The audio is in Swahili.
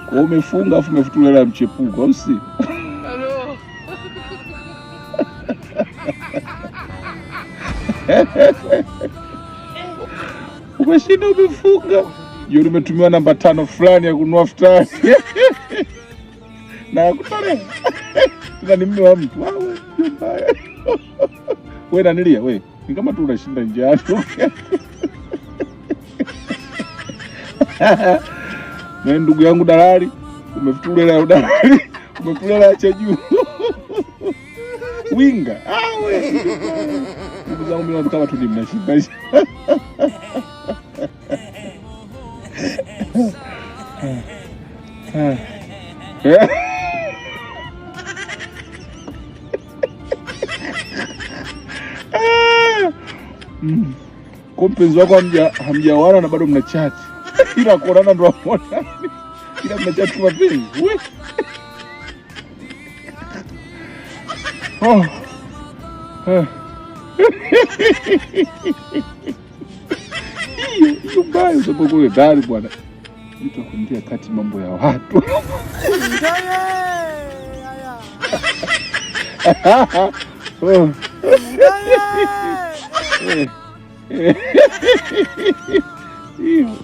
Kwa umefunga afu umefutura hela ya mchepuko, au si? Umeshinda umefunga. Jioni umetumiwa namba 5 fulani ya kununua futari na ya kutolea. Tena ni mume wa mtu. Wewe mbaya. Wewe nanilia wewe. Ni kama tu unashinda njaa tu. Na ndugu yangu dalali, umefutura hela ya udalali, umefutura hela ya cha juu. Winga. Wewe. Ndugu zangu mimi kama tu ni mnashinda. Kwa mpenzi wako hamjaoana na bado mnachati. Ila kuonana ndo hamuonani. Ila mnachati kwa mapenzi. We. Oh. Hiyo mbaya sababu kule ndani bwana. Mtu akuingia kati mambo ya watu. Oh. Hiyo.